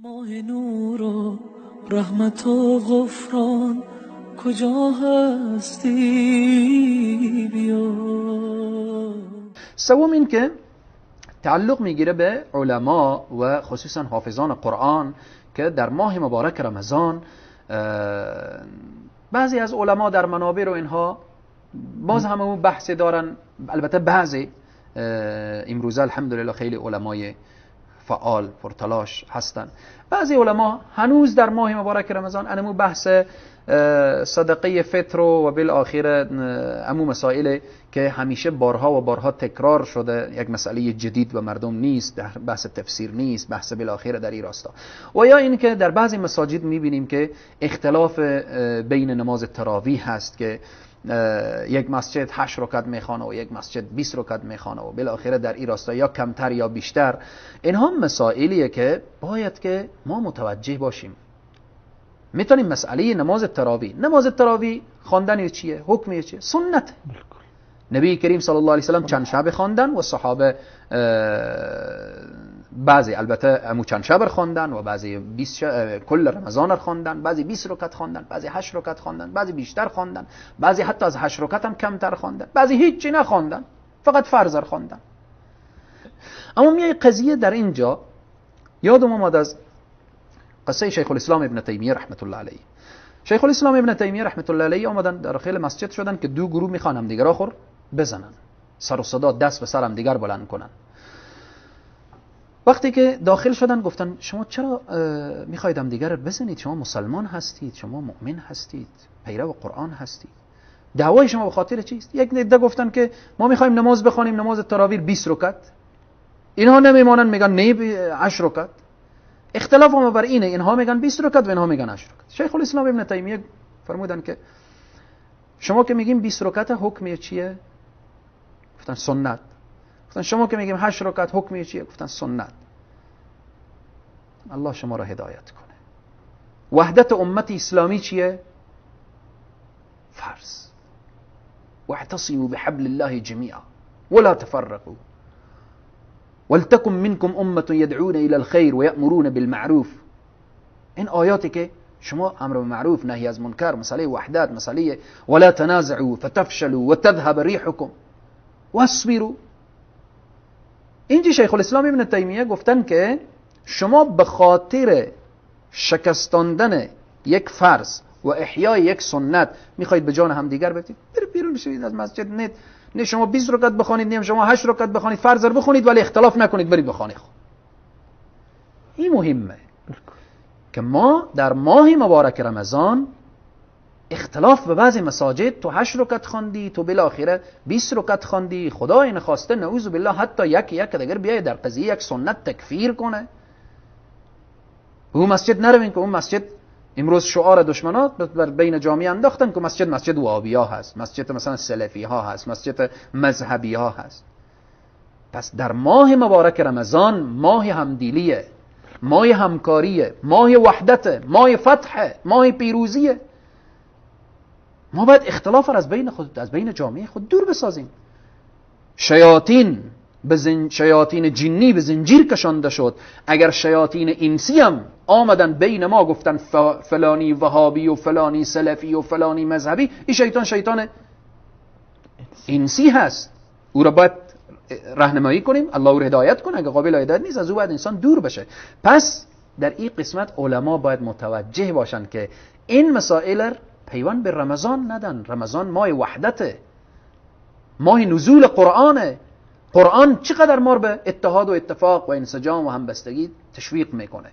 Моҳи нуру раҳмату ғуфрон, куҷо ҳастӣ, биё. سوم این که تعلق میگیره به علما و خصوصا حافظان قرآن که در ماه مبارک رمضان بعضی از علما در منابر و اینها باز هم اون بحث دارن. البته بعضی، امروزه الحمدلله خیلی علمای فعال پرتلاش هستن. بعضی علما هنوز در ماه مبارک رمضان انمو بحث صدقه فطر و بالآخره امو مسائل که همیشه بارها و بارها تکرار شده، یک مسئله جدید و مردم نیست، در بحث تفسیر نیست، بحث بالآخره در این راستا. و یا اینکه در بعضی مساجد میبینیم که اختلاف بین نماز تراویح هست که یک مسجد 8 رکعت میخوانه و یک مسجد 20 رکعت میخوانه و بالاخره در این راستا یا کمتر یا بیشتر. اینها مسائلیه که باید که ما متوجه باشیم. میتونیم مسئله نماز تراویح، نماز تراویح خواندن چیه، حکم چیه؟ سنت. نبی کریم صلی الله علیه وسلم چند شب خواندن و صحابه بعضی البته امو چند شب خواندن و بعضی 20 کل رمضان خواندن، بعضی 20 رکعت خواندن، بعضی 8 رکعت خواندن، بعضی بیشتر خواندن، بعضی حتی از 8 رکعت هم کمتر خواندن، بعضی هیچی نخواندن، فقط فرض خواندن. اما میای قضیه در اینجا یادم اومد از قصه شیخ الاسلام ابن تیمیه رحمت الله علیه. شیخ الاسلام ابن تیمیه رحمت الله علیه آمدن داخل مسجد شدن که دو گروه میخوان هم دیگر آخر بزنن، سر و صدا دست به سر هم دیگر بلند کنن. وقتی که داخل شدن گفتن شما چرا میخواید هم دیگر بزنید؟ شما مسلمان هستید، شما مؤمن هستید، پیرو قرآن هستید، دعوای شما به خاطر چیست؟ یک عده گفتن که ما میخوایم نماز بخوانیم، نماز تراویح 20 رکعت. اینها نمیمانن، میگن نه 8 رکعت. اختلاف ما بر اینه، اینها میگن 20 رکعت و اینها میگن 8 رکعت. شیخ الاسلام ابن تیمیه فرمودن که شما که میگیم 20 رکعت حکم چیه؟ گفتن سنت. گفتن شما که میگیم 8 رکعت حکم چیه؟ گفتن سنت. الله شما را هدایت کنه. وحدت امت اسلامی چیه؟ فرض. واعتصموا بحبل الله جميعا ولا تفرقوا ولتكن منكم امة يدعون الى الخير ويأمرون بالمعروف. این آیاتی که شما امر به معروف نهی از منکر، مسئله وحدت، مسئله ولا تنازعوا فتفشلوا وتذهب ريحكم واصبروا. اینجا شیخ الاسلام ابن تیمیه گفتن که شما به خاطر شکستاندن یک فرض و احیای یک سنت میخواید به جان همدیگر بدید، برید بیرون بشید از مسجد. نه نه شما 20 رکعت بخوانید، نه شما 8 رکعت بخوانید، فرض رو بخونید ولی اختلاف نکنید، برید بخوانید. خود این مهمه که ما در ماه مبارک رمضان اختلاف به بعضی مساجد، تو 8 رکعت خواندی، تو بالاخره 20 رکعت خواندی، خدا این خواسته نعوذ بالله حتی یک یک دیگر بیای در قضیه یک سنت تکفیر کنه. به اون مسجد نروین که اون مسجد امروز شعار دشمنات بر بین جامعه انداختن که مسجد مسجد وهابی ها هست، مسجد مثلا سلفی ها هست، مسجد مذهبی ها هست. پس در ماه مبارک رمضان ماه همدیلیه، ماه همکاریه، ماه وحدته، ماه فتحه، ماه پیروزیه. ما باید اختلاف را از بین خود، از بین جامعه خود دور بسازیم. شیاطین شیاطین جنی به زنجیر کشانده شد. اگر شیاطین انسی هم آمدن بین ما گفتن فلانی وهابی و فلانی سلفی و فلانی مذهبی، این شیطان شیطان انسی هست، او را باید راهنمایی کنیم، الله او را هدایت کنه. اگر قابل هدایت نیست از او باید انسان دور بشه. پس در این قسمت علما باید متوجه باشن که این مسائل پیوند به رمضان ندن. رمضان ماه وحدته، ماه نزول قرآنه. قرآن چقدر ما رو به اتحاد و اتفاق و انسجام و همبستگی تشویق میکنه.